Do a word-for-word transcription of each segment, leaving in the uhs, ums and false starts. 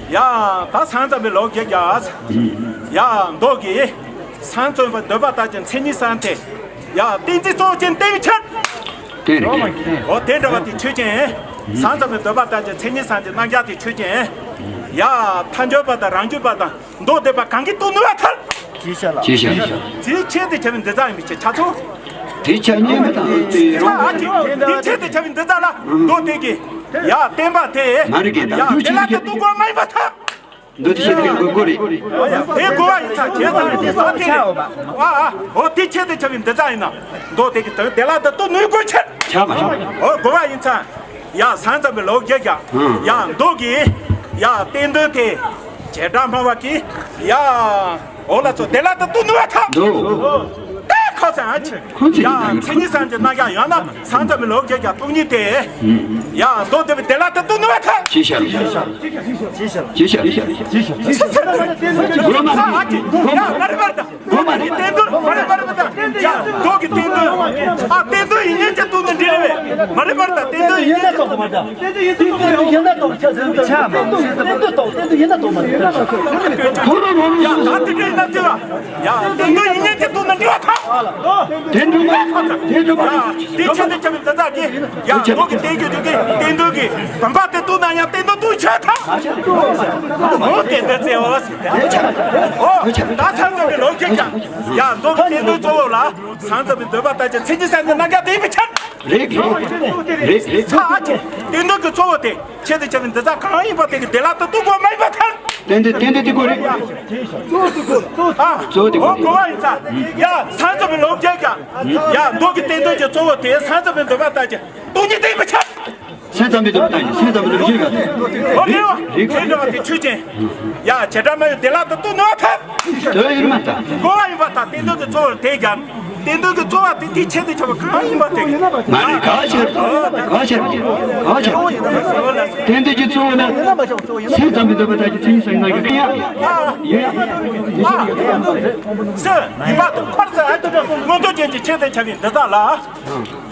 ཡ། ད་ས་མཚམས་པའི་ལོ་བརྒྱད་བརྒྱ། ཡ། མདོ་གི་ས་མཚམས་པའི་འདོད་པ་ལྟར་གྱི་མཚན་ཉིད་གསལ་དེ། ཡ། བསྟན་འཛིན་གཙོ་བོ་ཅན་བསྟན་པའི་ཆེད། དེ་རེད། འོ་དེ་འདྲ་བ་དེ་ཆོས་ཅན། ས་མཚམས་པའི་འདོད་པ་ལྟར་གྱི་མཚན་ཉིད་གསལ་དེ་རྣམ་གཞག་དེ་ཆོས་ཅན། ཡ། ཐལ་འགྱུར་བ་དང་རང་རྒྱུད་པ་དང་མདོ་སྡེ་པ་གང་གིས་རྟོགས་ནུས་པ་ཐལ། ཅེས་བྱ་ལ། ཅེས་བྱ་ལ། དེའི་ཆེད་དུ་བྱ་བའི་འདི་དག་ཡིན་པའི་ཕྱིར། ཆ་ཚང་། དེའི་ཆ་གཉིས་མི་དང་དེའི་རང་ཨ་ཅེ། དེའི་ཆེད་དུ་བྱ་བའི་འདི་དག་ལ་མདོ་སྡེ་གི། ཡ། བསྟན་པ་དེ། མ་རིག་གི་ཡ། དམ་དེ་ལ་དེ་རྟོགས་དགོས་མ་ཡིན་པ་ཐལ། མདོ་དེ་ཆེད་དུ་དགོས་དགོས་རེད། དེ་དགོས་པ་ཡིན་ཙང་བྱས་ཙང་དེ་ས་དེ་རེད། ཨ་ཨ། འོ་དེའི་ཆེད་དུ་བྱ་བའི་འདི་དག་ཡིན་ན། མདོ་སྡེ་གི་དོན་དེ་ལ་དེ་རྟོགས་ནུས་དགོས་ཕྱིར། ཆ་མ་ཆ། འོ་དགོས་པ་ཡིན་ཙང་། ཡ། ས་མཚམས་པའི་ལོ་བརྒྱད་བརྒྱ། ཡ། མདོ་གི། ཡ། བསྟན་དོན་དེ། བྱེ་བྲག་སྨྲ་བ་གིས། ཡ། འོ་ལ་ཚོ་དེ་ལ་དེ་རྟོགས་ནུས་པ་ཐལ། འདུག་དེ་ཁོ་ཚང་ཨ་ཅེ། ཁོ་ཚོས་ཡ། མཚན་ཉིད་གསལ་དེ་རྣམ་གཞག་ཡང་ན་ས་མཚམས་པའི་ལོ་བརྒྱད་བརྒྱ་སྟོང་ཉིད་དེ། ཡ། མདོ་སྡེ་པའི་དེ་ལ་དེ་རྟོགས་ནུས་པ་ཐལ། ཅེས་བྱ་ལ། ཅེས་བྱ་ལ། ཅེས་བྱ་ལ། ཅེས་བྱ་ལ། ཅེས་བྱ་ལ། ཅེས་བྱ་ལ། ཨ་ཅེ། ཡ། མ་རེད་པར་ད། ངོ་མ་རེད། བསྟན་དོན་མ་རེད་མ་རེད་མ་རེད། ཡ། མདོ་གི་བསྟན་དོན། ཨ། བསྟན་དོན་ཡིན་ཉན་གྱི་རྟོགས་ནི་འདི་རེད་བས། མ་རེད་པར་ད། བསྟན་དོན་ཡིན་ཉན་གྱི་རྟོགས་མ་རེད། བསྟན་དོན་ཡིན་ན་རྟོགས་མ་རེད། བསྟན་དོན་ཡིན་ན་རྟོགས་མ་རེད། ཡ། ད་དེ་འདྲ་ཡིན་ན་དེ་བ། ཡ། བསྟན་དོན་ཡིན་ཉན་གྱི་རྟོགས་ན་འགྲིག་པ་ཐལ། དེ་འགྲིག་པ། དེ་འགྲིག་པ། ཡ། དེ་ཆེད་དུ་བྱ་བའི་འདི་དག་གིས། ཡ། མདོ་གི་བསྟན་རྒྱུ་དེ་གི་བསྟན་དོན་གྱི་བུམ་པ་དེ་རྟོགས་ན་ཡང་བསྟན་དོན་རྟོགས་ཆོག་ཐལ། འོ་དེ་འདི་ཚེ་འོ། ཨོ། ད་ས་མཚམས་པའི་ལོ་རྒྱུས་ཀྱང་། ཡ། མདོ་གི་བསྟན་དོན་གཙོ་བོ་ལ། ས་མཚམས་པའི་འདོད་པ་ལྟར་གྱི་མཚན་ཉིད་གསལ་དེ་རྣམ་གཞག་དེ་ཡིན་པའི་ཕྱིར། རེད་རེད་རེད་རེད། ཚ་ཨ་ཅེ། བསྟན་དོན་གྱི་གཙོ་བོ་དེ་ཆེད་དུ་བྱ་བའི་འདི་དག་གང་ཡིན་པ་དེ་གི་དེ་ལ་དེ་རྟོགས་དགོས་མ་ཡིན་པ་ཐལ། བསྟན་དོན་བསྟན་དོན་དེ་དགོས་རེད། ཨ། གཙོ་བོ་དེ་དགོས་རེད། འོ་དགོས་པ་ཡིན་ཙང་། ཡ། ས་མཚམས་པའི་ལོ་རྒྱུས་ཀྱང་། ཡ། མདོ་གི་བསྟན་དོན་གྱི་གཙོ་བོ་དེ་ས་མཚམས་པའི་འདོད་པ་ལྟར་གྱི་སྟོང་ཉིད་དེ་ཡིན་པའི་ཕྱིར། སེམས་ཙམ་པའི་འདོད་པ་དང་སེམས་ཙམ་པའི་འདོད་པ་ཤེས་པ་དང་། ཨོ་ལེའོ། རིགས་དེ་འདྲ་བ་དེ་ཆོས་ཅན། ཡ། བྱེ་བྲག་སྨྲ་བའི་དེ་ལ་དེ་རྟོགས་ནུས་པ་ཐལ། དོན་ཡིན་མ་ཐལ། གོ་བ་ཡིན་པ་དང་བསྟན་དོན་གྱི་གཙོ་བོར་དེ་ཀྱང་། བསྟན་དོན་གྱི་གཙོ་བོ་དེ་དེའི་ཆེད་དུ་བྱ་བ་གང་ཡིན་པ་དེ། མ་རེད། ག་ཕྱིར། ག་ཕྱིར། ག་ཕྱིར། བསྟན་དོན་གྱི་གཙོ་བོ་ནི། སེམས་ཙམ་པའི་འདོད་པ་དག་གི་མཚན་ཉིད་གསལ་ངང་གི་ཡ། ཡ། སུ་ཡིན་པ་དང་འཁོར་ས་མངོན་རྟོགས་ཅན་གྱི་ཆེད་དུ་བྱ་བའི་འདི་དག་ལ།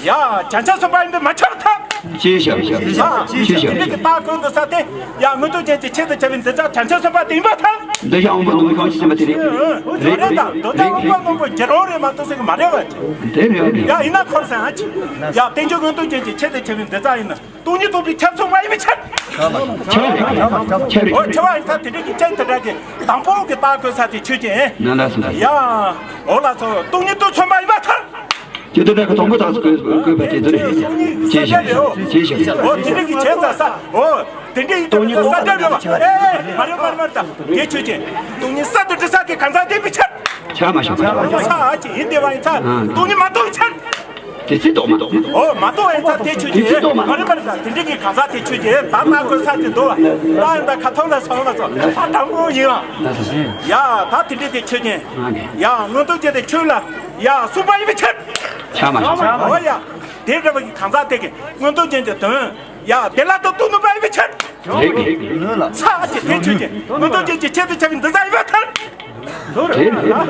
ཡ། བྱང་ཆུབ་སེམས་དཔའ་ཡིན་པས་མ་ཁྱབ་ཐལ། ཅེས་བྱ་བ་ཞིག་ཨ། ཅེས་བྱ་བ་དེ་འདྲ་གི་རྟགས་ཀུན་ཏུ་ས་དེ། ཡ། མངོན་རྟོགས་ཅན་གྱི་ཆེད་དུ་བྱ་བའི་འདི་དག་བྱང་ཆུབ་སེམས་དཔའ་དེ་ཡིན་པར་ཐལ། འདི་ཡང་དབང་པོ་རྣོན་པོས་གང་ཞིག་སེམས་པ་དེ་རེད། རེད་རེད་ད། འདི་ཡང་དབང་པོ་རྣོན་པོ་བྱེ་བྲག་རེད་མ་གཏོགས་ཟེར་གི་མ་རེད་བ། དེ་རེད་རེད། ཡ། ཡིན་ན་འཁོར་ས་ཨ་ཅི། ཡ། བསྟན་བཅོས་མངོན་རྟོགས་ཅན་གྱི་ཆེད་དུ་བྱ་བའི་འདི་དག་ཡིན་ན། སྟོང་ཉིད་རྟོགས་པའི་ཁྱབ་ཚུལ་མ་ཡིན་པའི་ཕྱིར། ཁྱབ་རེད། ཁྱབ་རེད། འོ་ཁྱབ་པ་ཡིན་ཙང་དེ་འདྲ་གི་ཅན་དེ་འདྲ་གི་དང་པོ་གི་རྟགས་ཀུན་ས་དེ་ཆོས་ཅན། ན་ལ་སོ། ཡ། འོ་ལ་སོ། སྟོང་ཉིད་རྟོགས་ཚུལ་མ་ཡིན་པར་ཐལ། ཅི་ལྟར་ག་དང་པོ་དག་ས་བཀོད་བཀོད་པ་དེ་ཚོ་རེད། ཅེས་བྱ་ཞིང་། ཅེས་བྱ་ཞིང་། འོ་དེ་འདྲ་གི་བྱས་ཙང་ས། འོ་དེ་འདྲ་ཡིན་དུས་ས་འདྲ་རེད་བ། ཨེ་མ་རེད་མ་རེད་མ་རེད་ད། དེ་ཆོས་ཅན། སྟོང་ཉིད་གསར་དུ་འདྲི་ས་གི་གང་ཟག་བསྟན་པའི་ཕྱིར། ཆ་མ་ཤོག་ས་ཨ་ཅི་ཡིན་དེ་བ་ཡིན་ཙང་སྟོང་ཉིད་མ་རྟོགས་ཕྱིར། དེ་ཚེ་རྟོགས་མ་རྟོགས། འོ་མ་རྟོགས་ཡིན་ཙང་དེ་ཆོས་ཅན། དེ་ཚེ་རྟོགས་མ་མ་རེད་མ་རེད་ད། དེ་འདྲ་གི་གང་ཟག་དེ་ཆོས་ཅན། ད་ལྟ་ཀུན་ས་ཅི་འདུག་བ། ད་ཡིན་ད་ཁ་ཐོག་ལ་སོང་ལ་སོང་ཨ་དང་པོ་ཡིན་ཨ། ཡ་ད་དེ་འདྲ་དེ་ཆོས་ཅན། ཡ་མངོན་རྟོགས་ཅན་དེ་ཆོས་ལ། ཡ་གསུངས་པ་ཡིན་པའི་ཕྱིར། ཆ་མ་ཤོག་འོ་ཡ། དེ་འདྲ་བ་གི་གང་ཟག་དེ་གི་མངོན་རྟོགས་ཅན་གྱི་དོན། ཡ་དེ་ལ་ད་རྟོགས་ནུས་པ་ཡིན་པའི་ཕྱིར། རེད་རེད། ཚ་ཅེ་དེ་ཆོས་ཅན། མངོན་རྟོགས་ཅན་གྱི་ཆེད་དུ་བྱ་བའི་འདི་ཟ་ཡིན་པར་ཐལ། རེད་རེད། ཨ།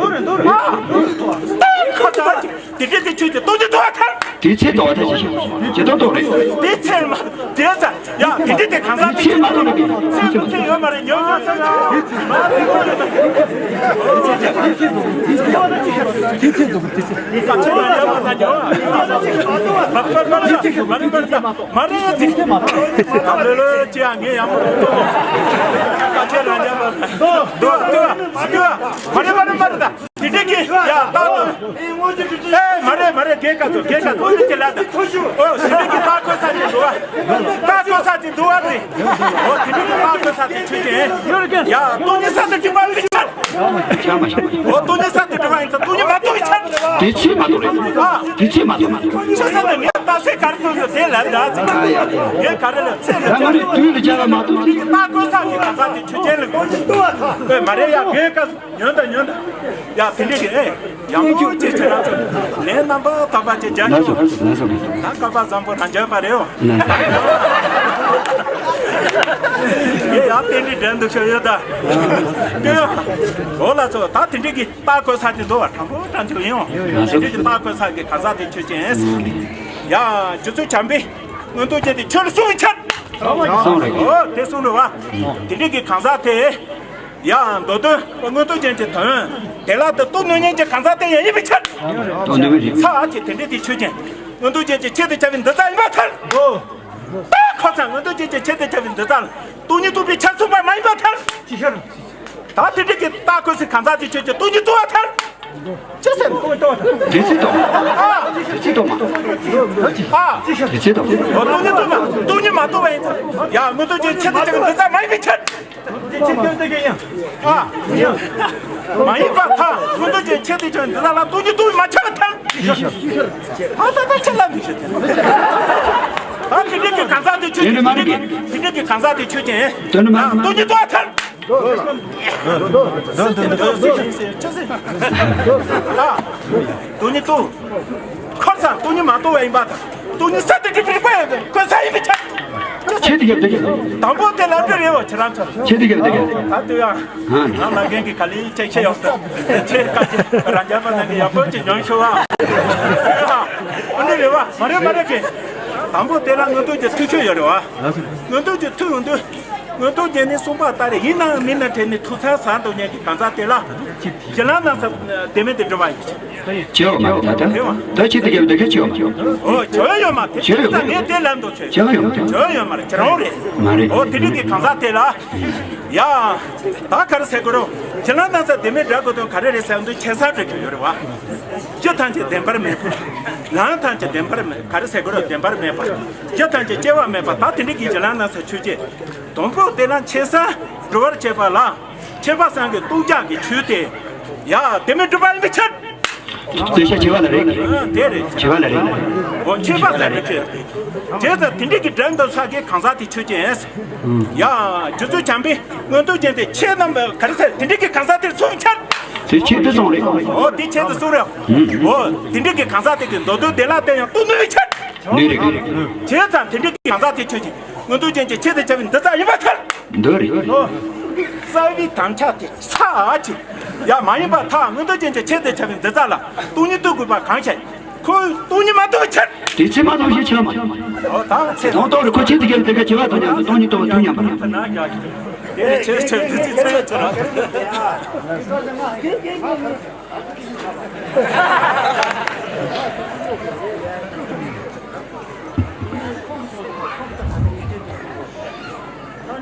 ཁ་ཚ་ཅེ་དེ་འདྲ་དེ་ཆོས་ཅན། སྟོང་ཉིད་རྟོགས་པར་ཐལ། དེ་ཚེ་རྟོགས་པར་ཐལ་ཞེས་བྱ་བ་ཇི་ལྟར་རྟོགས་རེད། དེ་ཚེ་མ་དེ་ཚ་ཡ་དེ་འདྲ་དེ་གང་ཟག་དེ་ཚེ་མ་རྟོགས་ནི་གི་ཚེ་མ་ཚེ་ཡོད་མ་རེད། ཉོ་ཉོ་ཚེ་ཉོ། དེ་ཚེ་འདུག་དེ་ཚེ། ཁ་ཆེ་ལ་ཉོ་མ་ཉོ། མ་རེད་མ་རེད་མ་རེད། མ་རེད་ཅི། ཨ་ལོ་ལོ་ཅི་ཨ་ངས་ཡང་མ་རེད་ཏོ། ཁ་ཆེ་ལ་ཉོ་མ་རེད། དོ་དོ་དོ་མ་རེད་མ་རེད་མ་རེད། ད་དེ་འདྲ་གི་ཡ་ད་དོ། ཨེ་མ་རེད་མ་རེད། རྒན་ཁ་ཚོ་རྒན་ཁ་ཚོ་འདི་ཅི་ལ་ད། ཨོ་དེ་འདྲ་གི་ད་གོ་ས་ཅི་འདུག་ཨ། ད་གོ་ས་ཅི་འདུག་ཨ་ཟེ། ཨོ་དེ་འདྲ་གི་ད་གོ་ས་ཅི་ཆོས་ཅན། ཡ་སྟོང་ཉིད་གསར་དུ་འདྲི་བ་མི་ཆགས། ཨོ་སྟོང་ཉིད་གསར་དུ་འདྲི་བ་ཡིན་ཙང་སྟོང་ཉིད་མ་རྟོགས་ཆགས། དེ་ཚེ་མ་རྟོགས་རེད། ཨ། དེ་ཚེ་མ་རྟོགས་མ་རྟོགས། ཆོས་ས་ནས་ངས་ད་སེ་ག་རེ་གཏོང་རྒྱུ་དེ་ལ་ད་ཚེ། ངས་ག་རེ་ལ་ཚེ་ལ་ད་ང་རེ་དུས་ལ་བྱ་བ་མ་གཏོགས་ཅིག་ད་ཀོ་ས་ཀྱི་ག་ས་དེ་ཆོས་ཅན་ལ་གོ་ཅིག་ཏུ་བ་ཐག་ཨེ་མ་རེད་ཡ། ངས་ཀ་ཉོན་ད་ཉོན་ད་ཡ་དེ་འདྲ་གི་ཨེ་ཡག་པོ་ཅིག་བྱས་ན་ཚོ་ལན་རྣམ་པ་དག་པ་ཅིག་རྒྱག་རྒྱུ། ད་སྐལ་པ་བཟང་པོ་རང་འཇོན་པ་རེད་འོ། ངས་ཡང་རྟེན་འབྲེལ་འགྲན་འདུག་ཤོར་ཡོད་ད། ལྟོས་ཡ། འོ་ལ་ཚོ་ད་དེ་འདྲ་གི་རྟགས་གོ་ས་ཅིག་འདུག་བ། དྲང་པོ་དྲང་ཆོག་ཡིན་འོ། དེ་འདྲ་གི་རྟགས་གོ་ས་གི་ག་ས་དེ་ཆོས་ཅན། ཡ་རྗེ་བཙུན་བྱམས་པས་མངོན་རྟོགས་ཅན་དེ་ཆོས་ལ་གསུངས་པའི་ཕྱིར། གསུངས་རེད། ཨོ་དེ་གསུངས་རེད་བ། དེ་འདྲའི་གི་གང་ཟག་དེ། ཡ་མདོ་དོན་མངོན་རྟོགས་ཅན་གྱི་དོན་དེ་ལ་དུ་རྟོགས་ནུས་མཁན་གྱི་གང་ཟག་དེ་ཡང་ཡིན་པའི་ཕྱིར། རྟོགས་ནུས་མེད་ཅིང་། ཚ་ཨ་ཆེ་དེ་འདྲའི་དེ་ཆོས་ཅན། མངོན་རྟོགས་ཅན་གྱི་ཆེད་དུ་བྱ་བའི་འདི་ཙམ་ཡིན་པར་ཐལ། ད་ཁོ་ཚང་མངོན་རྟོགས་ཅན་གྱི་ཆེད་དུ་བྱ་བའི་འདི་ཙམ་ལ་སྟོང་ཉིད་རྟོགས་པའི་ཕྱིར་མཚུངས་པ་མ་ཡིན་པར་ཐལ། ཅི་ཕྱིར། ད་དེ་འདྲ་གི་ད་ཁོས་སི་གང་ཟག་དེ་ཆོས་ཀྱི་སྟོང་ཉིད་རྟོགས་པར་ཐལ། ཅི་ཟེར། དེ་ཚེ་རྟོགས། ཨ། དེ་ཚེ་རྟོགས་མ། ཨ། དེ་ཚེ་རྟོགས། ཨོ་སྟོང་ཉིད་རྟོགས་མ་སྟོང་ཉིད་མ་རྟོགས་པ་ཡིན་ཙང་། ཡ་མངོན་རྟོགས་ཅན་ཆེད་དུ་བྱ་བའི་འདི་ཙམ་མ་ཡིན་པའི་ཕྱིར། ཨ། མ་ཡིན་པར་ཐལ། མངོན་རྟོགས་ཅན་ཆེད་དུ་བྱ་བའི་འདི་ཙམ་ལ་སྟོང་ཉིད་རྟོགས་པས་མ་ཁྱབ་པར་ཐལ། ད་ད་ད་ཁྱེད་ལ་མི་ཤེས་ཏེ། ད་དེ་འདྲ་གི་གང་ཟག་དེ་ཆོས་ཅན། དེ་འདྲ་གི་དེ་འདྲ་གི་གང་ཟག་དེ་ཆོས་ཅན། དོན་མ་རེད། སྟོང་ཉིད་རྟོགས་པར་ཐལ། སྟོང་ཉིད་རྟོགས། ཁོ་ཚང་སྟོང་ཉིད་མ་རྟོགས་པ་ཡིན་པ་དང་། སྟོང་ཉིད་གསར་དུ་གྲུབ་པའི་རིག་པ་ཡང་ཁོ་ཚང་ཡིན་པའི་ཕྱིར། ཆེད་དུ་བརྒྱབ་སྟེ། དང་པོ་དེ་ལ་འདྲི་རེ་བ་ཁྱེད་རང་ཚོ། ཆེད་དུ་བརྒྱབ་སྟེ། ད་དུ་ཡང་ང་ལ་རྒན་གྱི་ག་ལེ་ཆེ་ཆེ་ཡོང་ས། ཆེ་ཁ་ཆེ་རང་རྒྱལ་པ་ནང་གི་ཡག་པོ་ཅིག་མྱོང་ཤོག་ཨ། འདི་རེ་བ་མ་རེད་མ་རེད་གི། དང་པོ་དེ་ལ་མངོན་རྟོགས་ཀྱི་ཐུགས་ཆོས་ཡོད་རེད་བ། མངོན་རྟོགས་ཀྱི་ཐུགས་ཡོང་དུས། མངོན་རྟོགས་རྒྱན་ནི་གསུངས་པ་ལྟར་ཡིན་ནའང་མིན་ན་བྲལ་ནས་ཐུགས་མཚན་ཟ་འདུག་མཁན་གྱི་གང་ཟག་དེ་ལ། གཞི་ལམ་སྣང་ས་བདེན་མེད་དུ་འགྲོ་བ་ཡིན། ཆེ་བ་མ་རེད་ད་ལྟ། ད་ཆེད་དུ་བརྒྱབ་འདི་ག་ཆེ་བ་མ་རེད། ཨོ་ཆེ་བ་ཡོད་མ་རེད། ཆེ་བ་ཡོད་མ་རེད། ངས་དེ་ལབ་འདུག་ཆེ་ཆེ་བ་ཡོད་མ་རེད། ཆེ་བ་ཡོད་མ་རེད། ཁྱེད་རང་རེད། མ་རེད། ཨོ་དེ་རིགས་ཀྱི་གང་ཟག་དེ་ལ། ཡ། ད་ག་རེ་ཟེར་དགོས་རོ། གཞི་ལམ་སྣང་ས་བདེན་མེད་འགྲོ་དགོས་དོན་ག་རེ་རེད་ཟེར་འདུག་ཁྱད་མཚར་རེ་ཡོད་རེད་བ། རྒྱུ་ཐམས་ཅད་བདེན་པར་མེད་པ། ལམ་ཐམས་ཅད་བདེན་པར་མེད་ག་རེ་ཟེར་དགོས་རོ་བདེན་པར་མེད་པ། རྒྱུ་ཐམས་ཅད་སྐྱེ་བ་མེད་པ་ད་དེ་འདྲ་གི་གཞི་ལམ་སྣང་ས་ཆོས་ཅན། དང་པོ་དེ་ལ་ཆེ་ས་འགྲོ་བར་བྱེད་པ་ལ། ཁྱད་པར་སངས་རྒྱས་སྟོང་རྐྱང་གི་ཆོས་དེ། ཡ་དེ་མི་འགྲུབ་པ་ཡིན་པའི་ཕྱིར། དེ་ཤ་ཆེ་བ་ལ་རེད། ཨ་དེ་རེད། ཆེ་བ་ལ་རེད། འོ་ཁྱད་པར་སངས་རྒྱས་ཆོས། བྱས་ཙང་དེ་འདྲ་གི་འགྲན་དུ་ས་གི་གང་ཟག་དེ་ཆོས་ཅན། ཡ་རྗེ་བཙུན་བྱམས་པས་མངོན་རྟོགས་རྒྱན་དེ་ཆེ་རྣམས་ག་རེ་ཟེར་དེ་འདྲ་གི་གང་ཟག་དེར་མཚུངས་ཕྱིར། དེ་ཆེད་དུ་གསུངས་རེད། འོ་དེ་ཆེད་དུ་གསུངས་རེད། འོ་དེ་འདྲ་གི་གང་ཟག་དེ་གི་མདོ་དོན་བདེ་བླག་དེ་ཡང་རྟོགས་ནུས་པའི་ཕྱིར། ནུས་རེད། བྱས་ཙང་དེ་འདྲ་གི་གང་ཟག་དེ་ཆོས་ཅན། མངོན་རྟོགས་རྒྱན་གྱི་ཆེད་དུ་བྱ་བའི་འདི་ཙམ་ཡིན་པར་ཐལ། འདི་རེད། རྩ་བའི་དམ་བཅའ་དེ་ཚ་ཨ་ཅིག་ཡ་མ་ཡིན་པར་ཐལ། མངོན་རྟོགས་རྒྱན་གྱི་ཆེད་དུ་བྱ་བའི་འདི་ཙམ་ལ་སྟོང་ཉིད་རྟོགས་དགོས་པ་གང་ཤར། ཁོས་སྟོང་ཉིད་མ་རྟོགས་པའི་ཕྱིར། དེ་ཚེ་མ་རྟོགས་ཞེས་བྱ་བ་མ་རེད། ཨོ་དང་ཚེ། དང་རྟོགས་རེད། ཁོ་ཆེད་དུ་བརྒྱབ་དེ་ག་ཆེ་བ་དང་མཉམ་དུ་སྟོང་ཉིད་རྟོགས་པ་དུས་མཉམ་པར། དེ་ནི་ཆེ་ཆེ་དེ་ཚེ་ཚེ་ཚེ་ར། ཐལ་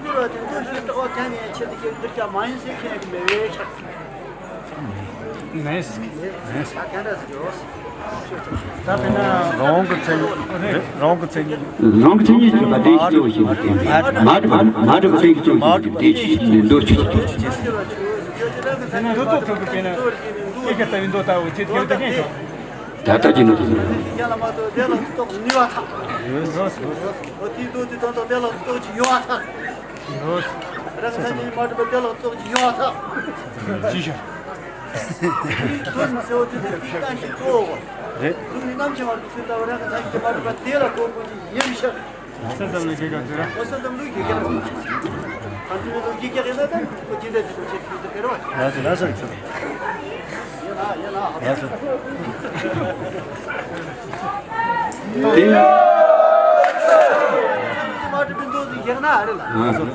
འགྱུར་བ་དེ་འདུ་ཤེས་རྟོག་པ་གང་ནས་ཆེད་དུ་སྐྱེ་བའི་འདུ་བྱ་མ་ཡིན་ཟེར་མཁན་གྱི་མེད་པའི་ཕྱིར། ནས། ནས། ད་ག་འདྲ་ཟེར་རོ། ད་དཔེར་ན་རང་གི་མཚན་ཉིད་རང་གི་མཚན་ཉིད། རང་གི་མཚན་ཉིད་ཀྱི་བ་དེ་གཙོ་བོ་ཞིག་ཡིན་པ་དེ་མ་གྲུབ་མ་གྲུབ་མཚན་གྱི་གཙོ་བོ་ཞིག་ཡིན་པ་དེ་ཆོས་ཅན། འདོད་ཆོས་ཅན། དེ་ནས་འདོད་ཐོབ་ཀྱི་དཔེར་ན་སྐྱེ་རྒ་ལྟ་བུའི་འདོད་ལྟ་བུ་ཆེད་དུ་སྐྱེ་བ་དེ་ཀྱང་། ད་ལྟ་ཀྱི་ནང་དུ་ཟེར་ན། ཡང་ལ་མ་ཐོབ་བདེ་བླག་ཏུ་རྟོགས་ནུས་པ་དང་། འོ་དེའི་མདོ་དེ་དོན་དག་བདེ་བླག་ཏུ་རྟོགས་ཀྱི་ཡོད་པར་ཐལ། རང་གི་མཚན་ཉིད་མ་གྲུབ་པ་བདེ་བླག་ཏུ་རྟོགས་ཀྱི་ཡོད་པར་ཐལ། ཅི་ཞིག་དོན་གསལ་བོ་དེ་དེ་གཏན་གྱི་གཙོ་བོ། རེད། གཟུགས་ནི་རྣམ་མཁྱེན་བར་དུ་ཚུལ་ལྟ་བུ་རང་གི་མཚན་ཉིད་མ་གྲུབ་པ་དེ་ལ་གོ་དགོས་ཀྱི་ཡིན་ཕྱིར། སེམས་ཙམ་ལ་གེགས་ཀྱང་ཟེར། འོ་སེམས་ཙམ་ལུགས་ཀྱི་གེགས་ཟེར། ཐམས་ཅད་ལུགས་ཀྱི་གེགས་ཡིན་ན་ད་ཁོ་ཇི་འདྲ་ཅིག་ཏུ་ཆེད་དུ་དེ་རེད་བ། ལགས་སོ་ལགས་སོ་ལགས་སོ། ཡིན་ན་ཡིན་ན། ལགས་སོ། དེ་ཡང་། མ་གྲུབ་པའི་མདོ་ཟིག་ཡིན་ན་རེད་ལ། ལགས་སོ།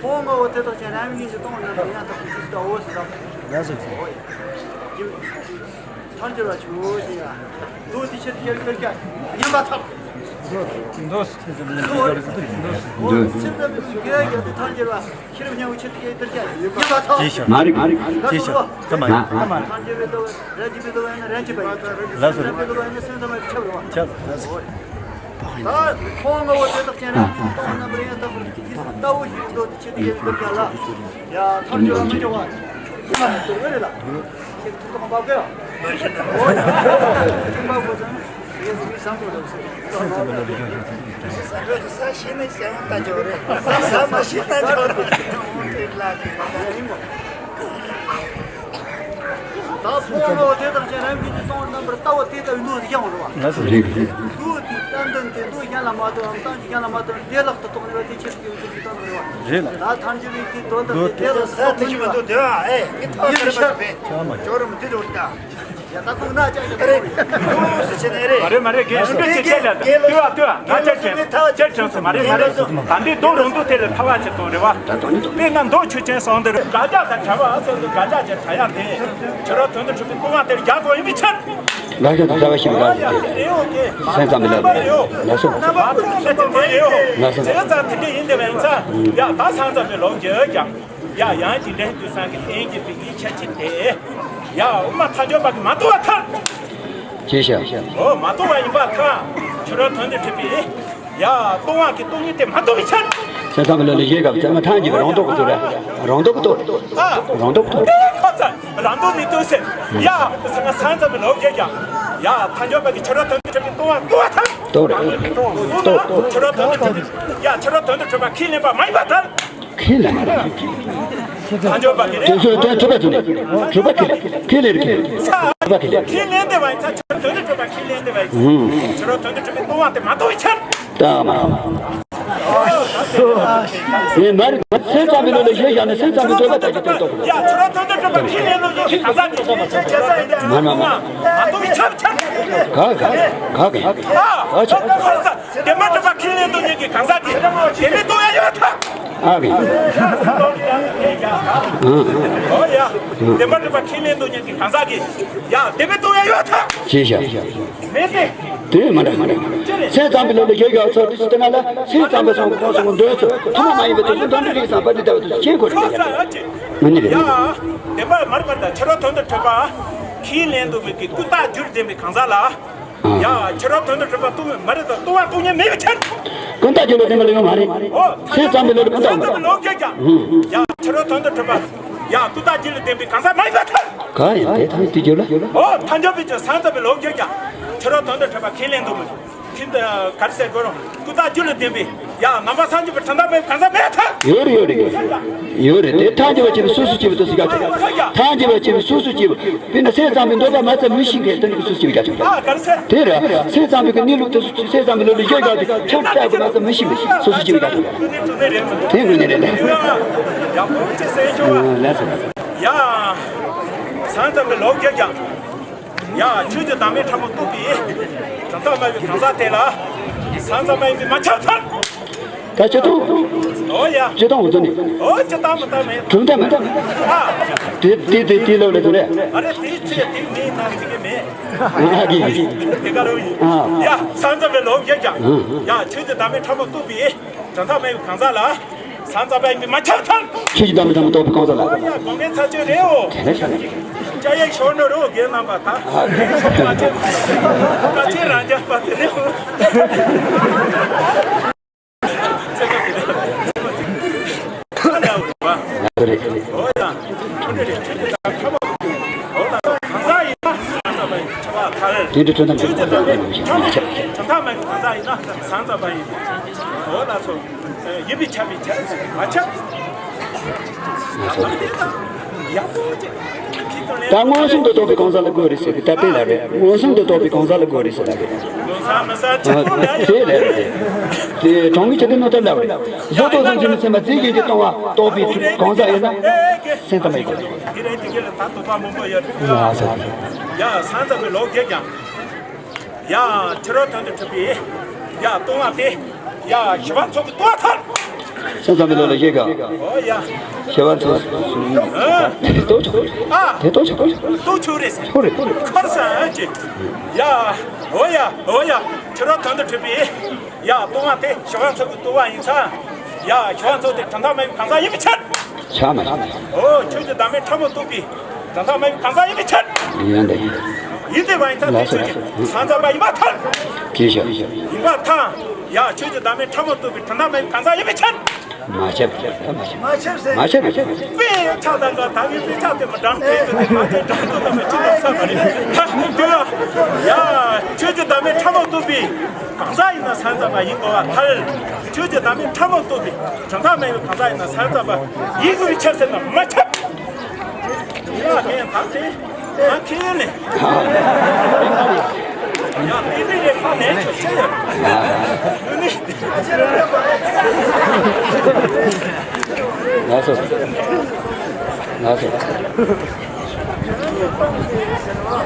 ཁོ་ངོ་བོ་དེ་དག་ཀྱང་རང་བཞིན་གྱིས་སྟོང་རྣམ་པར་ཡང་དག་པའི་ཆོས་ཟེར་འོ་ཟེར་རོ། ལགས་སོ། ཐལ་འགྱུར་བ་ཆོས་ཅན། མདོ་དེ་ཕྱིར་དུ་ཡང་བསྐྱར་ཀྱང་ཡིན་པར་ཐལ། མདོ། མདོ། མདོ། སེམས་ཙམ་པའི་ལུགས་ཀྱི་གེགས་ཡོད་དེ་ཐལ་འགྱུར་བ། ཤེས་རབ་སྙིང་པོའི་ཕྱིར་དུ་ཡང་བསྐྱར་ཀྱང་ཡིན་པར་ཐལ། ཅི་ཞིག་མ་རིག་ཅི་ཞིག་ད་མ་ཡིན། ཐལ་འགྱུར་བའི་ལྟ་བ་རང་རྒྱུད་པའི་ལྟ་བ་ཡིན་ན་རང་རྒྱུད་པ་ཡིན། ལགས་སོ། སེམས་ཙམ་པའི་ལྟ་བ་ཡིན་ན་སེམས་ཙམ་པ་ཁྱབ་རེད་བ། ཁྱབ། ལགས་སོ། ད་ཁོ་ངོ་བོ་དེ་དག་ཀྱང་རང་བཞིན་གྱིས་སྟོང་རྣམ་པར་ཡང་དག་པར་ཇི་ལྟ་བུ་ཞིག་མདོ་དེ་ཕྱིར་དུ་ཡང་བསྐྱར་ཀྱང་ལ། ཡ་ཐལ་འགྱུར་བ་མི་འགྱུར་བ། ཡིན་པ་དེ་ལྟ་བུ་རེད་ལ། ཁྱེད་ཀྱི་ཐུགས་དང་འབབ་གི་ཡ། འོ་ཡ། ཐུགས་འབབ་དགོས་ཙང་། ཡིན་ཟེར་བསམ་བློ་ལ་ཟེར། ས་ས་ཤེས་ནས་སེམས་ལྟ་འཇོག་རེད། ས་མ་ཤེས་ལྟ་འཇོག་རེད། ད་ཕོ་བ་དེ་དག་ཀྱང་རང་གི་ཉིད་སྟོང་རྣམ་པར་ལྟ་བ་དེ་ལྟ་བུའི་མདོ་ཟིག་ཀྱང་རེད་བ། ལགས་སོ། རེད་རེད། མདོ་དེ་ལྟ་འདོད་དེ་མདོ་གཞན་ལ་མ་ལྟོས་པར་གཏན་གྱི་གཞན་ལ་མ་ལྟོས་པར་བདེ་བླག་ཏུ་རྟོགས་ནུས་པ་དེ་ཆེད་དུ་ཡོད་ཀྱི་ལྟ་བུ་རེད་བ། རེད་ལ། ད་ཐལ་འགྱུར་བའི་དེ་དོན་དམ་དེ་བདེ་བླག་ཏུ་རྟོགས་ནུས་པ། ས་དེ་ཞིག་མི་འདུག་དེ་བ་ཨེ་ངས་ཐག་ཡིན་ཆོད་པ་ཞིག་བས། ཅོ་རུམ་དེ་རུ་ལྟ། མ་རེད་མ་རེད། རྒན་ཞིག་ཅིག་བཤད་ལ་ལྟོས་ཨ་ལྟོས་ཨ། ང་ཅག་ཅན་ཅན་ཅན་སོང་མ་རེད་མ་རེད། ད་འདི་རྡོ་རོང་འདུག་དེ་ལ་ཐ་བ་ཆེ་གཏོང་རེད་བ། དཔེར་ན་མདོ་ཆོས་ཅན་སོང་དེ་རེད། དགག་བྱ་དང་བྱ་བ་ཨ་ཚོ་དགག་བྱ་ཅན་བྱ་ཡག་དེ་ཁྱོད་རང་དོན་དུ་གྲུབ་པའི་ལྟུང་བ་དེར་རྒྱག་དགོས་ཡིན་པའི་ཕྱིར། དགག་བྱ་དང་བྱ་བ་ཤེས་པའི་དགག་བྱ་དེ་སེམས་ཙམ་པའི་ལམ་ལ་སོ། ལ་སོ། བྱས་ཙང་དེ་འདྲ་ཡིན་དེ་བས་ཙང་ཡ་ད་སེམས་ཙམ་པའི་ལོག་གི་ཡོད་ཀྱང་། ཡ་ཡང་ཅི་འདྲའི་དུས་སང་གི་རྟེན་གྱི་བི་གིའི་ཆ་ཅིག་དེ། ཡ་དབུ་མ་ཐལ་འགྱུར་བ་གིས་མ་རྟོགས་པར་ཐལ། ཅེས་བྱ། འོ་མ་རྟོགས་པ་ཡིན་པར་ཐལ། ཁྱོད་རང་དོན་དུ་གྲུབ་པའི། ཡ་ལྟུང་བ་གི་སྟོང་ཉིད་དེ་མ་རྟོགས་པའི་ཕྱིར། སེམས་ཙམ་པའི་ལམ་ལ་ཞེས་དགག་པའི་ཚད་མ་ཐལ་འགྱུར་བའི་རང་ལྡོག་གི་ཚུལ་རེད། རང་ལྡོག་གི་རྟོག་ཨ། རང་ལྡོག་གི་རྟོག་ཨ་ཚ། རང་ལྡོག་མི་རྟོག་ཟེར། ཡ་སེམས་ཙམ་པའི་ལོག་གི་ཀྱང་། ཡ་ཐལ་འགྱུར་བ་གིས་ཁྱོད་རང་དོན་དུ་གྲུབ་པའི་ལྟུང་བ་རྟོགས་པར་ཐལ། རྟོགས་རེད། རྟོགས་རྟོགས། ཁྱོད་རང་དོན་དུ་གྲུབ་པའི། ཡ་ཁྱོད་རང་དོན་དུ་གྲུབ་པ་ཁས་ལེན་པ་མ་ཡིན་པར་ཐལ། ཁས་ལེན་པ། ཐལ་འགྱུར་བ་གིས་རེད། དེ་ཚོའི་དོན་གྲུབ་པ་དེ་ནི་གྲུབ་པ་ཁས་ལེན་ཁས་ལེན་རེད་ཁས་ལེན། གྲུབ་པ་ཁས་ལེན། ཁས་ལེན་དེ་བ་ཡིན་ཚ་ཁྱོད་དོན་དུ་གྲུབ་པ་ཁས་ལེན་དེ་བ་ཡིན། ཁྱོད་རང་དོན་དུ་གྲུབ་པའི་ལྟུང་བ་དེ་མ་རྟོགས་པའི་ཕྱིར། ད་མ། ངས་མ་རེད། སེམས་ཙམ་པའི་ལམ་ལ་ཞེས་བཞག་ནས་སེམས་ཙམ་པའི་རྟོག་པ་ལྟ་རྒྱུ་དེ་རྟོགས་དགོས། ཡ་ཁྱོད་རང་དོན་དུ་གྲུབ་པ་ཁས་ལེན་ལོ་ཡོད་ཀྱི་གང་ཟག་གིས། མ་མ་མ། མ་རྟོགས་པའི་ཕྱིར་ཕྱིར། ག་ག་ག་ག་ག་ཆ། བདེན་པར་གྲུབ་པ་ཁས་ལེན་དུ་ཉིད་ཀྱི་གང་ཟག་གིས་དེ་མི་རྟོགས་ཡ་ཡོད་ཐལ། ཨ་གི། ཨོ་ཡ། བདེན་པར་གྲུབ་པ་ཁས་ལེན་དུ་ཉིད་ཀྱི་གང་ཟག་གིས་ཡ་དེ་མི་རྟོགས་ཡ་ཡོད་ཐལ། ཅེས་བྱ། མེད་དེ། དེ་མ་འདྲ་མ་འདྲ། སེམས་ཙམ་པའི་ལམ་ལ་ཡོད་ཡོད་ཚོ་དུས་སུ་དེ་ན་ལ་སེམས་ཙམ་པའི་སོང་གོང་སོང་འདོད་ཚོ་ཐ་མ་མ་ཡིན་པའི་དུས་སུ་འདོད་འདོད་རིགས་སམ་པ་འདི་ལྟ་བུ་དུས་སུ་ཤེས་དགོས་རེད། ཁོ་ཚ་ཨ་ཅེ། མ་ནི་རེད། ཡ། བདེན་པར་མར་མར་དང་ཕྱི་རོལ་དོན་དུ་གྲུབ་པ། ཁས་ལེན་དུ་མི་དགོས་ཀུན་བཏགས་རྒྱུར་ལྡན་པའི་གང་ཟག་ལ། ཡ། ཕྱི་རོལ་དོན་དུ་གྲུབ་པ་ལྟུང་བའི་མ་རེད་དང་ལྟུང་བ་ལྟུང་ཉེས་མེད་པའི་ཕྱིར། ཀུན་བཏགས་རྒྱུ་ལ་བརྟེན་པ་ལ་ཡོད་མ་རེད། ཨོ། སེམས་ཙམ་པའི་ལོ་རེ་ཀུན་བཏགས་མ་རེད། ལོག་རྒྱུ་ཀྱང་། ཡ། ཕྱི་རོལ་དོན་དུ་གྲུབ་པ། ཡ། ཀུན་བཏགས་རྒྱུ་ལ་བརྟེན་པའི་གང་ཟག་མ་ཡིན་པར་ཐལ། གང་ཡིན་དེ་ཐམས་ཅད་རྒྱུ་ལ། ཨོ། ཐལ་འགྱུར་བའི་ཕྱིར་སེམས་ཙམ་པའི་ལོག་རྒྱུ་ཀྱང་། ཕྱི་རོལ་དོན་དུ་གྲུབ་པ་ཁས་ལེན་དུ་མི། ཁྱིམ་དུ་ག་རེ་ཟེར་དགོས་རུང་ཀུན་བཏགས་རྒྱུ་ལ་བརྟེན་པའི་ཡང་ནང་པ་སངས་རྒྱས་པའི་གྲུབ་མཐའ་མེད་གང་ཟག་མེད་ཐལ། ཡོད་རེད་ཡོད་རེད་ཡོད་རེད། དེ་ཐལ་འགྱུར་བ་བྱས་པའི་སོ་སོ་སྐྱེ་བོ་དེ་སུ་ག་ཐལ། ཐལ་འགྱུར་བ་བྱས་པའི་སོ་སོ་སྐྱེ་བོ་དཔེར་ན་སེམས་ཙམ་པའི་འདོད་པ་མ་ཚད་མི་ཤིང་གི་དོན་གྱི་སོ་སོ་སྐྱེ་བོ་ག་ཐལ། དེ་རེད། སེམས་ཙམ་པའི་གི་གནས་ལུགས་དེ་སེམས་ཙམ་པའི་ལུགས་ལ་ཡོད་ཡོད་དེ་ཁྱབ་བསྒྲགས་པ་མ་ཚད་མི་ཤིང་གི་སོ་སོ་སྐྱེ་བོ་ག་ཐལ། དེ་དངོས་གནས་རེད་ལ། ཡ། སེམས་ཙམ་པའི་ལོག་རྒྱུ་ཀྱང་། ཡ། ཆོས་ཀྱི་བདག་མེད་ཕྲ་མོ་རྟོགས་པའི་གྲུབ་མཐའ་སྨྲ་བའི་གང་ཟག་དེ་ལ་སེམས་ཙམ་པ་ཡིན་པས་མ་ཁྱབ་ཐལ། ད་སྤྱིར་བཏང་། ཨོ་ཡ། སྤྱིར་བཏང་འུ་ཚོ་ནི། ཨོ་སྤྱིར་བཏང་མི་བཏང་མེད། གྲུབ་མཐའ་མི་བཏང་མེད། ཨ། དེ་དེ་དེ་དེ་ལོ་ལ་དུ་རེད། ཨ་རེ་དེ་ཚེ་དེ་མེད་ན་དེ་གི་མེད། ཨ་གི། དེ་ག་ལོ་ཡིན། ཨ། ཡ། སེམས་ཙམ་པའི་ལོག་རྒྱུ་ཀྱང་། ཡ། ཆོས་ཀྱི་བདག་མེད་ཕྲ་མོ་རྟོགས་པའི་གྲུབ་མཐའ་སྨྲ་བའི་གང་ཟག་ལ། སེམས་ཙམ་པ་ཡིན་པས་མ་ཁྱབ་ཐལ། ཆོས་ཀྱི་བདག་མེད་ཕྲ་མོ་རྟོགས་པའི་གང་ཟག་ལ། ཨོ་ཡ། དགོངས་པའི་ཚར་གཅོད་རེད་འོ། དེ་ལས་ཤར་ནས། ཅ་ཡེ་ཤོར་ནོ་རོ་རྒན་རྣམ་པ་ད། ཨ་ཆེ། ཨ་ཆེ་རང་རྒྱལ་པ་དེ་རེད་འོ། ཨོ་ཡ། དེ་འདྲ་ཁྲོད་ཐམས་ཅད་མ་ཁྱབ། གང་ཟག་ཡིན་ན་སེམས་ཙམ་པ་ཡིན། འོ་ལགས་སོ། ཡིན་པས་ཁྱབ་པས་ཁྱབ་མ་ཁྱབ། ཡག་པོ་ཅིག་ད་མངོན་སུམ་དུ་རྟོགས་པའི་གང་ཟག་ལ་དགོས་རེད་ཟེར་གི་ད་དཔེ་ལ་རེད། མངོན་སུམ་དུ་རྟོགས་པའི་གང་ཟག་ལ་དགོས་རེད་ཟེར་ལ་རེད། དེ་ལ་རེད། དེ་གྲོང་ཁྱེར་གྱི་རྣམ་ཐར་ལ་རེད། བཟོ་ལྟ་བཟུང་བྱས་ནས་སེམས་པ་རྫས་གཞན་གྱིས་སྟོང་བ་རྟོགས་པའི་གང་ཟག་ཡིན་ན་སེམས་ཙམ་པ་ཡིན་དགོས། ཡ་སེམས་ཙམ་པའི་ལོག་རྒྱུ་ཀྱང་། ཡ། ཕྱི་རོལ་དོན་དུ་གྲུབ་པའི། ཡ། ལྟུང་བ་དེ། ཡ། ཞི་བ་འཚོ་གི་ལྟུང་བ་ཐལ། སེམས་ཙམ་པའི་ལོག་ལ་ཞེས་ག་ཨོ་ཡ། ཞི་བ་འཚོ། ཨ། དེ་ལྟོ་ཆོག་ཨ། དེ་ལྟོ་ཆོག་ལྟོ་ཆོག་རེད། ཆོག་རེད། ཁོར་ས་ཨ་ཅེ། ཡ། ཨོ་ཡ། ཨོ་ཡ། ཕྱི་རོལ་དོན་དུ་གྲུབ་པའི། ཡ། ལྟུང་བ་དེ་ཞི་བ་འཚོ་གི་ལྟུང་བ་ཡིན་ཙང་། ཡ། ཞི་བ་འཚོ་དེ་གྲུབ་མཐའ་མེད་པའི་གང་ཟག་ཡིན་པའི་ཕྱིར། ཆ་མ་ཆ། ཨོ། ཆོས་ཀྱི་བདག་མེད་ཕྲ་མོ་རྟོགས་པའི་གྲུབ་མཐའ་མེད་པའི་གང་ཟག་ཡིན་པའི་ཕྱིར། ཡིན་ཏེ། ཡིན་ཏེ་བ་ཡིན་ཙང་དེ་ཆོས་ཀྱི་སེམས་ཙམ་པ་ཡིན་པར་ཐལ། ཅེས་བྱ། ཡིན་པར་ཐལ། ཡ། ཆོས་ཀྱི་བདག་མེད་ཕྲ་མོ་རྟོགས་པའི་གྲུབ་མཐའ་མེད་པའི་གང་ཟག་ཡིན་པའི་ཕྱིར། མ་ཁྱབ། མ་ཁྱབ། མ་ཁྱབ། དཔེ་ཆ་དང་འགའ་ད་གིན་དཔེ་ཆ་དེ་མ་དྲངས་དེ་དེ་མ་དེ་དྲངས་ཐུབ་ན་མ་ཅི་ལ་ས་མ་རེད། ད་དེ་ལ་ཡ། ཆོས་ཀྱི་བདག་མེད་ཕྲ་མོ་རྟོགས་པའི་གང་ཟག་ཡིན་ན་སེམས་ཙམ་པ་ཡིན་དགོས་པར་ཐལ། ཆོས་ཀྱི་བདག་མེད་ཕྲ་མོ་རྟོགས་པའི་གྲུབ་མཐའ་མེད་པའི་གང་ཟག་ཡིན་ན་སེམས་ཙམ་པ་ཡིན་དགོས་པའི་ཕྱིར་ཟེར་ན་མ་ཁྱབ། ཡ་དེ་ད་དེ་ང་ཁྱེད་ནས་ཡ་དེ་དེ་ལས་ཁ་ནས་ཆོས་ཆེ་ཡ། ལགས་སོ། ལགས་སོ།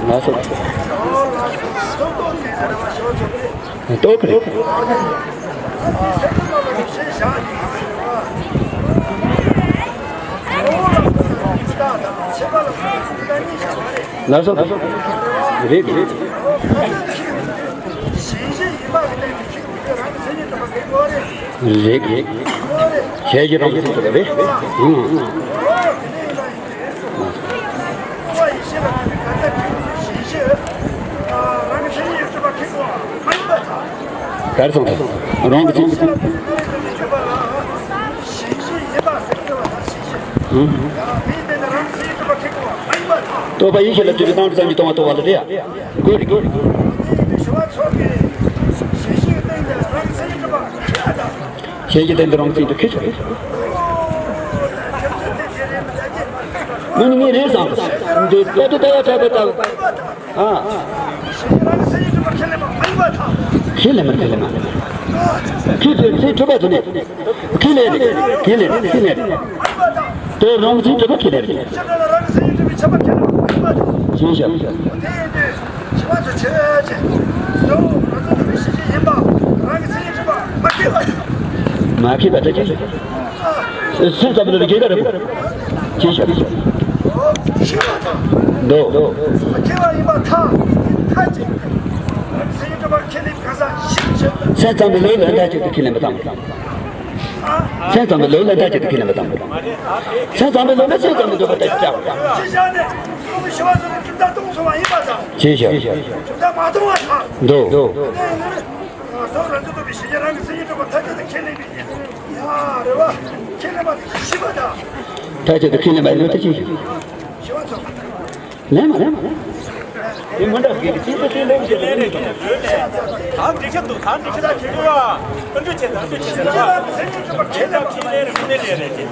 ལགས་སོ། ལྟོ་ཁ་རེད། ལགས་སོ། རེད་རེད། རེད་རེད། ཞལ་གྱི་རང་གི་ཚིག་ཏུ་རེད། ཨང་། གར་སོང་། རང་གི་ཚིག་ཏུ། ཨང་། རྟོག་པ་ཡིད་ཤེས་ལ་ལྟོས་པའི་སྟངས་ཙམ་གྱིས་སྟོང་པ་རྟོགས་པ་ལ་རེད་ཡ། དགོས་རེད་དགོས་རེད། གཞན་གྱི་སྟེང་དུ་རང་ཚིག་ཏུ་ཁེལ་ཆོག་རེད། ཨ་ནི་ངས་རེད་བསམ། འདི་ལྟ་དུ་ལྟ་བ་ལྟ་བུ་ལྟ་བུ། ཨ། ཁས་ལེན་མ་ཁས་ལེན་མ། ཁས་ལེན་ཚེ་འཕྲོད་པ་དུ་ནས། ཁས་ལེན་རེད། ཁས་ལེན་ཁས་ལེན་རེད། དེ་རང་ཚིག་འགྲུབ་པ་ཁས་ལེན་རེད། ཞེས་བཤད། ཞི་བ་འཚོ་ཆོས་ཅན། གཟུགས་ང་ཚོ་ནི་ཤེས་བྱེད་ཡིན་པ། རང་གི་མཚན་ཉིད་གྲུབ་པ་མ་ཁེལ་བ་དང་། མ་ཁེལ་བ་དང་ཅི་ཞིག་སེམས་ཙམ་ལ་རྒྱས་པ་རེད། ཅི་ཞིག་ཤེས་པ་དང་། འདོད། མ་ཁེལ་བ་ཡིན་པར་ཐལ། ཐལ་ཅིང་། རང་གི་མཚན་ཉིད་གྲུབ་པ་ཁས་ལེན་གང་ཟག་ཤེས་བྱེད། སེམས་ཙམ་པའི་ལུགས་ལ་མཐའ་གཅིག་ཏུ་ཁས་ལེན་པ་དང་། སེམས་ཙམ་པའི་ལུགས་ལ་མཐའ་གཅིག་ཏུ་ཁས་ལེན་པ་དང་། སེམས་ཙམ་པའི་ལུགས་ལ་སེམས་ཙམ་པའི་འདོད་པ་ལྟར་བྱ་བ། ཅེས་བྱ་ནས་གཟུགས་ཞི་བ་འཚོ་ནི་གྲུབ་མཐའ་སྟོང་སོང་བ་ཡིན་པ་དང་། ཅེས་བྱ། གྲུབ་མཐའ་མ་སྟོང་བ་དང་། འདོད། གཟུགས་རང་ཚུལ་རྟོགས་པའི་གཞི་རྐྱང་རང་གི་མཚན་ཉིད་གྲུབ་པ་མཐའ་གཅིག་ཏུ་ཁས་ལེན་པའི་ཡ་རེ་བ་ཁས་ལེན་པ་དེ་ཤི་བ་དང་། མཐའ་གཅིག་ཏུ་ཁས་ལེན་པ་ཡིན་ན་ཅི་ཞིག་ཞི་བ་འཚོ། ལན་མ་ལན་མ་ལན། དེ་མི་འདྲ་གི་ཅི་ལྟ་ཅི་ལེན་ཞེས་ལན་རེ་ཞིག་ལན་རེ། ད་འགྲིག་ཆ་འདུག་ད་འགྲིག་ཆ་འདུག་ཁྱེད་ཀྱི་བ། ཨ་འགྲོ་ཆེ་ད་འགྲོ་ཆེ་ད་བ། ཁྱེད་ད་ཁྱེད་ལན་རེ་མི་ལན་རེ་རེ་དེ།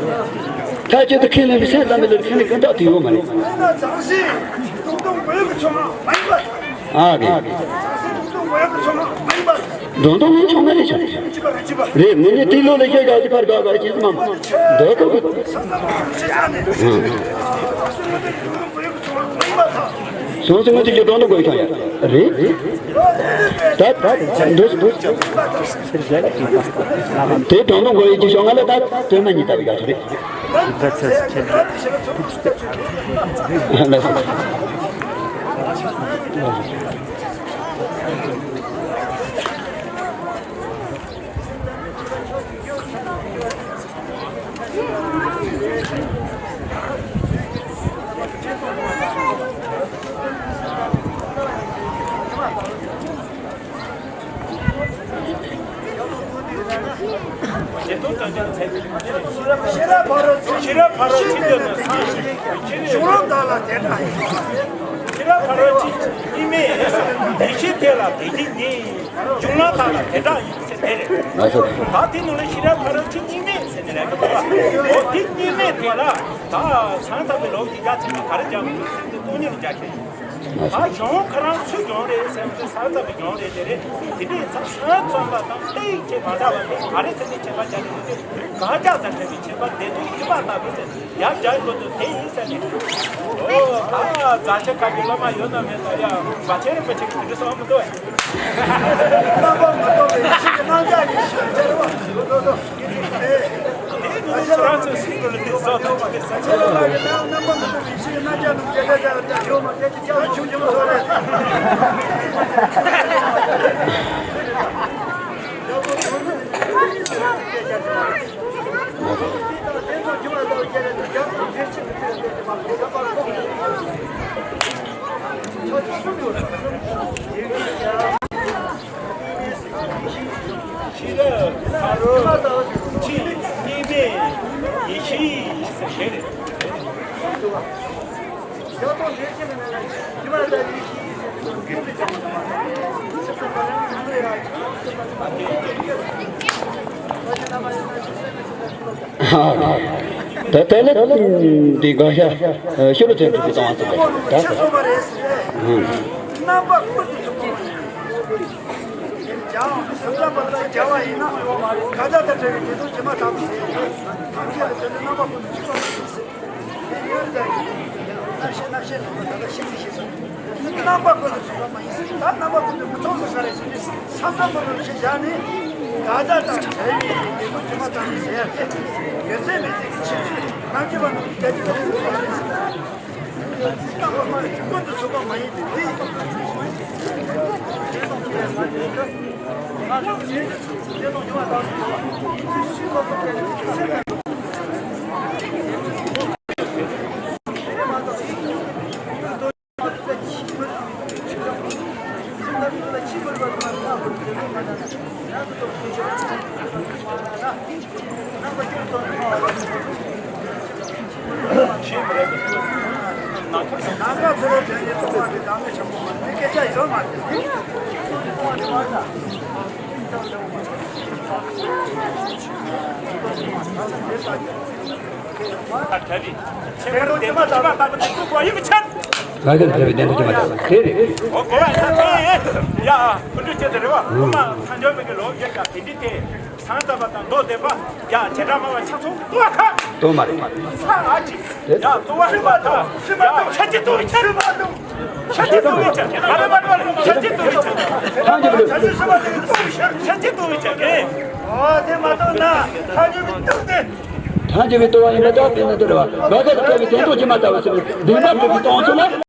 ད་ཁྱེད་ད་ཁྱེད་ལན་རེ་སེམས་ཙམ་པའི་ལན་ཁྱེད་ལན་ཀུན་བརྟགས་དུས་ཡོད་མ་རེད། ཨ་ནི་ཙང་སི་ཏུང་ཏུང་མགོའི་གི་ཚོང་མ་ཡིན་པ། ཨ་གི། ཙང་སི་ཏུང་ཏུང་མགོའི་གི་ཚོང་མ་ཡིན་པ། འགྲོ་འདུག་ངས་ཆོག་མ་རེད་ཆོག་རེད། ངས་ནི་དེ་ལོ་ལ་སྐྱེ་དགའ་ཅི་ཕར་དགའ་དགའ་ཅི་མ་མ། འདོད་ཁོ་གི། སོང་ཙང་ང་ཚོ་ཀྱི་སྒྲོ་འདོགས་དགོས་ཀྱང་ཡ། རེད། ད་ད་འདོད་འདོད། དེ་སྒྲོ་འདོགས་དགོས་ཡི་ཅི་ཤོག་ང་ལ་ད་དོན་མ་ཉིད་ལྟ་བུ་ཡག་ཆོག་རེད། ལགས་སོ། ཤེས་རབ་ཕ་རོལ་ཕྱིན་ལྡན་ནི་ས་ཞིག་ཤེས་རབ་ཕ་རོལ་ཕྱིན་གཉིས་མེད། ཡེ་ཤེས་དེ་ལ་དེ་གཅིག་ཉིད། གཞུང་ལམ་དག་ལ་དེ་དག་ཡིན་ཟེར་དེ་རེད། ད་དེ་ནང་ལ་ཤེས་རབ་ཕ་རོལ་ཕྱིན་གཉིས་མེད་ཟེར་ནས་རེད་གི་འདུག་བ། འོ་དེ་གཉིས་མེད་དེ་ལ་ད་བྱང་ཐབས་པའི་ལུགས་ཀྱི་རྒྱ་ཆེན་པོ་ག་རེ་སྦྱར་དགོས་ཟེར་དུས་སྟོང་ཉིད་ལ་རྒྱ་ཆེན་པོ། ད་གཞུང་ཁོ་རང་ཚུལ་གཞུང་རེད་ཟེར་ན་བྱང་ཐབས་པའི་གཞུང་རེད་དེ་རེད། དེ་འདྲའི་ཚ་ས་མཚོན་པ་དང་ཏིག་ཅེས་མ་འདྲ་བ་དེ་ག་རེ་ཟེར་ནས་ཁྱད་པར་སྦྱར་དགོས་ཟེར་དུས་དགག་བྱ་དང་བྲལ་བའི་ཁྱད་པར་བདེན་དོན་ཡིན་པ་ལྟ་བུ་ཟེར། ཡར་རྒྱག་དགོས་འདུག་དེ་ཡིན་ཟེར་ནས། ཨོ་ཨ་རྫ་ཆུ་ཁ་གི་སློབ་མ་ཡོད་ན་མེད་ན་ཡ་རྫ་ཆེན་རིན་པོ་ཆེ་གི་དེ་འདྲ་གསུངས་མི་འདུག་བས། རྣམ་པར་མི་རྟོག་པའི་ཡེ་ཤེས་ཀྱི་རྣམ་གཞག་ཡིན་ཞེས་ཟེར་བ་འདུག་འདུག་འདུག་དེ་ནི་རང་ཚོའི་སེམས་ཀྱི་ལུས་སོགས་དང་གཅིག་གི་ས་ཆ་ལ་ལྷག་གི་ནའང་རྣམ་པར་མི་རྟོག་པའི་ཡེ་ཤེས་ཀྱི་རྣམ་གཞག་རྣམས་རྒྱལ་སྲས་ལ་ཡོད་མ་རེད་ཅེས་ཀྱང་ཆུང་ཆུང་སོགས་རེད། ཤེས་རབ་ཕ་རོལ་ཕྱིན་གཉིས་མེད་ཡེ་ཤེས་ཟེར་བཤད་རེད། ད་ལྟ་འདི་དགག་བྱ་ཤེས་རབ་ཅན་གྱིས་གསུངས་པ་ཙམ་རེད། ད་ཁྱེད་གསུངས་པ་རེད་ཟེར། རྣམ་པ་ཀུན་ཏུ་ཚུགས་པ། ཀྱང་སེམས་ཙམ་པ་ལ་སྦྱར་བ་ཡིན་ན། དགག་བྱ་དང་བྲལ་བའི་བདེན་དོན་ཇི་མ་ཐག་ཏུ་ཟེར། ཐམས་ཅད་ལ་དོན་ནི་རྣམ་པ་ཀུན་ཏུ་ཚུགས་པ་མ་ཡིན་ཟེར། དེ་ཡོད་ཀྱང་ཡིན། རྣམ་ཤེས་རྣམ་ཤེས། རྣམ་པ་ཀུན་ཏུ་ཚོགས་པ་མ་ཡིན། ད་རྣམ་པ་ཀུན་ཏུ་མི་ཚོགས་སུ་ཤར་རེ་ཞིག་བསམ་བློ་མི་རུང་ཞིག་བཞག་ནས། ད་ལྟ་དང་བྲལ་བའི་ལས་ཀུན་ཇི་མ་ལྟ་བུ་ཟེར་ཡ་དེ། ཡོད་ཚད་མེད་ཚད་ཀྱི་ཕྱིར་ཚུལ་རྣམ་འགྱུར་བ་རྣམས་ཀྱི་རྒྱ་ཆེ་བ་ཞིག་ཡོད་པ་ཡིན། རྣམ་པ་ཀུན་ཏུ་ཚོགས་པ་མ་ཡིན་པའི་དེ་ཡིན། ང་གི་འདྲ་བའི་བདེན་དུ་ཅི་མ་བྱ་བ་དེ་རེད། ཨོ་གོ་བ་ས་དེ། ཡ། ཀུན་འདུས་བྱེད་དེ་རེད་བ། ཁོ་མ་མཐའ་འཇོག་མི་གི་ལོ་རྒྱུས་ཀྱང་དེ་འདྲི་དེ། སང་ཙམ་པ་དང་མདོ་སྡེ་པ། ཡ་བྱེ་བྲག་སྨྲ་བ་ཆགས་ཚོགས་ཏུ་བ་ཁ། ཏོ་མ་རེད། ས་ཨ་ཅི། ཡ་ཏུ་བ་ཧྲི་མ་ཐ། ཡ་ཆ་ཅི་ཏུ་བི་ཆ། ཆ་ཅི་ཏུ་བི་ཆ། ང་རེ་མ་རེ་མ་རེ་ཆ་ཅི་ཏུ་བི་ཆ། ཐང་ཅི་བི་ཆ་ཅི་ཏུ་བི་ཆ་གེ། ཨོ་དེ་མ་གཏོགས་ན་ཐང་ཅི་བི་ཏུ་དེ། ཐང་ཅི་བི་ཏུ་བ་ཡིན་པ་ད་དེ་ན་དེ་རེད་བ། ལོ་ད་དེ་བི་དོན་དུ་ཅི་མ་ལྟ་བ་ཟེར་བའི་བདེན་པ་གྲུབ་པའི་སྟོང་ཚོ་ལ།